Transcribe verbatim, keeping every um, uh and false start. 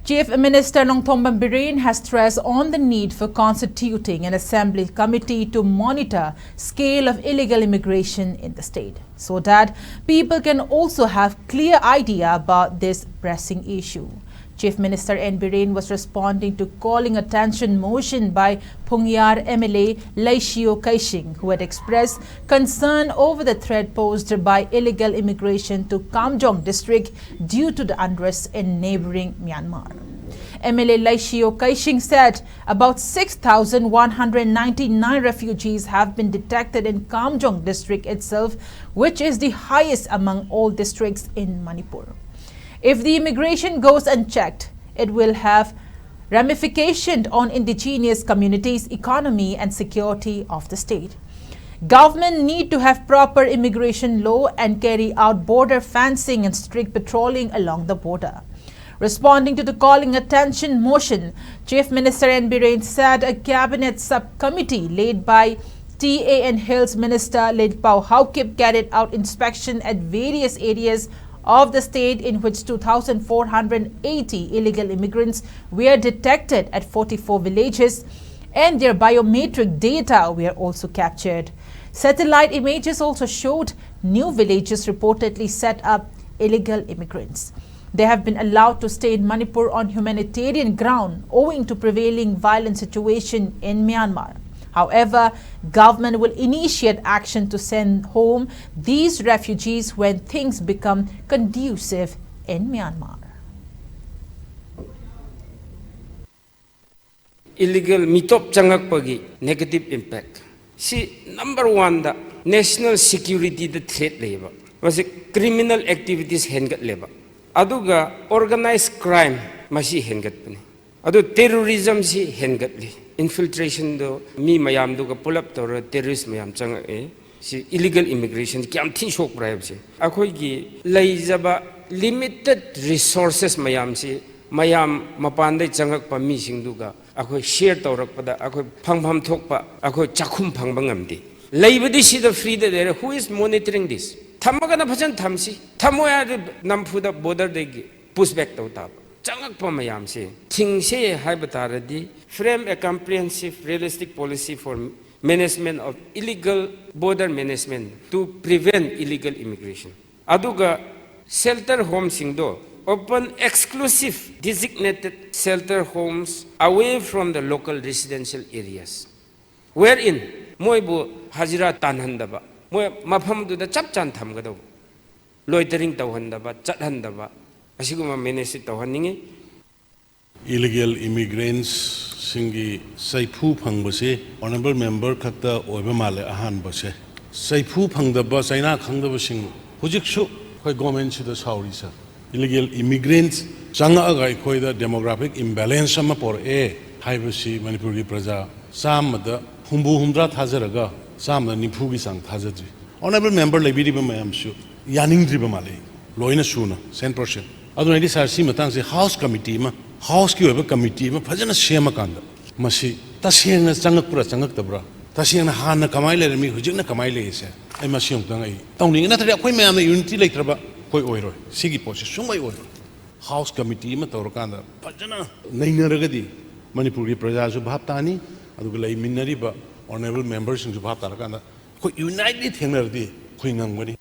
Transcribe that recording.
Chief Minister Nongthombam Biren has stressed on the need for constituting an assembly committee to monitor scale of illegal immigration in the state, so that people can also have clear idea about this pressing issue. Chief Minister N Biren was responding to calling attention motion by Phungyar M L A Leishio Keishing, who had expressed concern over the threat posed by illegal immigration to Kamjong district due to the unrest in neighboring Myanmar. M L A Leishio Keishing said about six thousand one hundred ninety-nine refugees have been detected in Kamjong district itself, which is the highest among all districts in Manipur. If the immigration goes unchecked, it will have ramification on indigenous communities, economy and security of the state. Government need to have proper immigration law and carry out border fencing and strict patrolling along the border. Responding to the calling attention motion, Chief Minister N Biren said a cabinet subcommittee led by T A and Hills Minister Letpao Haokip carried out inspection at various areas of the state in which two thousand four hundred eighty illegal immigrants were detected at forty-four villages, and their biometric data were also captured. Satellite images also showed new villages reportedly set up illegal immigrants. They have been allowed to stay in Manipur on humanitarian ground owing to prevailing violent situation in Myanmar. However, government will initiate action to send home these refugees when things become conducive in Myanmar. Illegal ꯃꯤꯇꯣꯞ ꯆꯪꯉꯛꯄꯒꯤ negative impact ꯁꯤ number one ꯗ national security ꯗ threat ꯂꯩꯌꯦꯕ꯫ ꯃꯁꯤ criminal activities ꯍꯦꯟꯒꯠꯂꯦꯕ꯫ ꯑꯗꯨꯒ organized crime ꯃꯁꯤ ꯍꯦꯟꯒꯠꯄꯅꯤ꯫ ꯑꯗꯨ terrorism ꯁꯤ ꯍꯦꯟꯒꯠꯂꯤ꯫ Infiltration ꯗꯣ ꯃꯤ ꯃꯌꯥꯝꯗꯨꯒ ꯄꯨꯂꯞ ꯇꯧꯔꯒ terrorist ꯃꯌꯥꯝ ꯆꯪꯉꯛꯑꯦ꯫ ꯁꯤ illegal immigration ꯀꯌꯥꯝ ꯊꯤꯅ ꯁꯣꯛꯄ꯭ꯔꯥ ꯍꯥꯏꯕꯁꯦ꯫ ꯑꯩꯈꯣꯏꯒꯤ ꯂꯩꯖꯕ limited resources ꯃꯌꯥꯝꯁꯤ ꯃꯌꯥꯝ ꯃꯄꯥꯟꯗꯩ ꯆꯪꯉꯛꯄ ꯃꯤꯁꯤꯡꯗꯨꯒ ꯑꯩꯈꯣꯏ share ꯇꯧꯔꯛꯄꯗ ꯑꯩꯈꯣꯏ ꯐꯪꯐꯝ ꯊꯣꯛꯄ ꯑꯩꯈꯣꯏ ꯆꯥꯛꯈꯨꯝ ꯐꯪꯕ ꯉꯝꯗꯦ꯫ ꯂꯩꯕꯗꯤ ꯁꯤꯗ free ꯗ ꯂꯩꯔꯦ꯫ Who is monitoring this? ꯊꯝꯃꯒꯅ ꯐꯖꯅ ꯊꯝꯁꯤ, ꯊꯝꯃꯣꯏ ꯍꯥꯏꯔꯗꯤ ꯅꯝꯐꯨꯗ border ꯗꯒꯤ push back ꯇꯧ ꯇꯥꯕ꯫ ꯆꯪꯉꯛꯄ ꯃꯌꯥꯝꯁꯦ ꯊꯤꯡꯁꯦ ꯍꯥꯏꯕ ꯇꯥꯔꯗꯤ, frame a comprehensive realistic policy for management of illegal border management to prevent illegal immigration. ꯑꯗꯨꯒ shelter homeꯁꯤꯡꯗꯣ open exclusive designated shelter homes away from the local residential areas, wherein ꯃꯣꯏꯕꯨ ꯍꯖꯤꯔꯥ ꯇꯥꯟꯍꯟꯗꯕ, ꯃꯣꯏ ꯃꯐꯝꯗꯨꯗ ꯆꯞ ꯆꯥꯅ ꯊꯝꯒꯗꯧꯕ, loitering ꯇꯧꯍꯟꯗꯕ, ꯆꯠꯍꯟꯗꯕ, ꯑꯁꯤꯒꯨꯝꯕ manage ꯇꯧꯍꯟꯅꯤꯡꯉꯤ꯫ Illegal immigrants ꯁꯤꯡꯒꯤ ꯆꯩꯐꯨ ꯐꯪꯕꯁꯤ honourable member ꯈꯛꯇ ꯑꯣꯏꯕ ꯃꯥꯜꯂꯦ꯫ ꯑꯍꯥꯟꯕꯁꯦ ꯆꯩꯐꯨ ꯐꯪꯗꯕ, ꯆꯩꯅꯥ ꯈꯪꯗꯕꯁꯤꯡ ꯍꯧꯖꯤꯛꯁꯨ ꯑꯩꯈꯣꯏ government ꯁꯤꯗ ꯁꯥꯎꯔꯤ꯫ Sir, illegal immigrants ꯆꯪꯉꯛꯑꯒ ꯑꯩꯈꯣꯏꯗ demographic imbalance ꯑꯃ ꯄꯣꯔꯛꯑꯦ ꯍꯥꯏꯕꯁꯤ ꯃꯅꯤꯄꯨꯔꯒꯤ ꯄ꯭ꯔꯖꯥ ꯆꯥꯝꯃꯗ ꯍꯨꯝꯐꯨ ꯍꯨꯝꯗ꯭ꯔꯥ ꯊꯥꯖꯔꯒ ꯆꯥꯝꯃꯗ ꯅꯤꯐꯨꯒꯤ ꯆꯥꯡ ꯊꯥꯖꯗ꯭ꯔꯤ꯫ Honourable member ꯂꯩꯕꯤꯔꯤꯕ ꯃꯌꯥꯝꯁꯨ ꯌꯥꯅꯤꯡꯗ꯭ꯔꯤꯕ ꯃꯥꯜꯂꯦ, ꯂꯣꯏꯅ ꯁꯨꯅ, cent percent꯫ ꯑꯗꯨꯅ ꯑꯩꯗꯤ sir, ꯁꯤ ꯃꯇꯥꯡꯁꯦ House committee ꯑꯃ, House ꯀꯤ ꯑꯣꯏꯕ committee ꯑꯃ ꯐꯖꯅ ꯁꯦꯝꯃꯀꯥꯟꯗ ꯃꯁꯤ ꯇꯁꯦꯡꯅ ꯆꯪꯉꯛꯄ꯭ꯔꯥ ꯆꯪꯉꯛꯇꯕ꯭ꯔꯥ, ꯇꯁꯦꯡꯅ ꯍꯥꯟꯅ ꯀꯃꯥꯏꯅ ꯂꯩꯔꯝꯃꯤ, ꯍꯧꯖꯤꯛꯅ ꯀꯃꯥꯏꯅ ꯂꯩꯔꯤꯁꯦ, ꯑꯩ ꯃꯁꯤ ꯑꯃꯨꯛꯇꯪ ꯑꯩ ꯇꯧꯅꯤꯡꯉꯤ꯫ ꯅꯠꯇ꯭ꯔꯗꯤ ꯑꯩꯈꯣꯏ ꯃꯌꯥꯝꯅ unity ꯂꯩꯇ꯭ꯔꯕ ꯑꯩꯈꯣꯏ ꯑꯣꯏꯔꯣꯏ, ꯁꯤꯒꯤ ꯄꯣꯠꯁꯤ ꯁꯨꯡꯑꯣꯏ ꯑꯣꯏꯔꯣꯏ꯫ House committee ꯑꯃ ꯇꯧꯔꯀꯥꯟꯗ ꯐꯖꯅ ꯅꯩꯅꯔꯒꯗꯤ ꯃꯅꯤꯄꯨꯔꯒꯤ ꯄ꯭ꯔꯖꯥꯁꯨ ꯚꯥꯞ ꯇꯥꯅꯤ, ꯑꯗꯨꯒ ꯂꯩꯃꯤꯟꯅꯔꯤꯕ honourable member ꯁꯤꯡꯁꯨ ꯚꯥꯞ ꯇꯥꯔꯀꯥꯟꯗ ꯑꯩꯈꯣꯏ unitely ꯊꯦꯡꯅꯔꯗꯤ ꯑꯩꯈꯣꯏ ꯉꯝꯒꯅꯤ꯫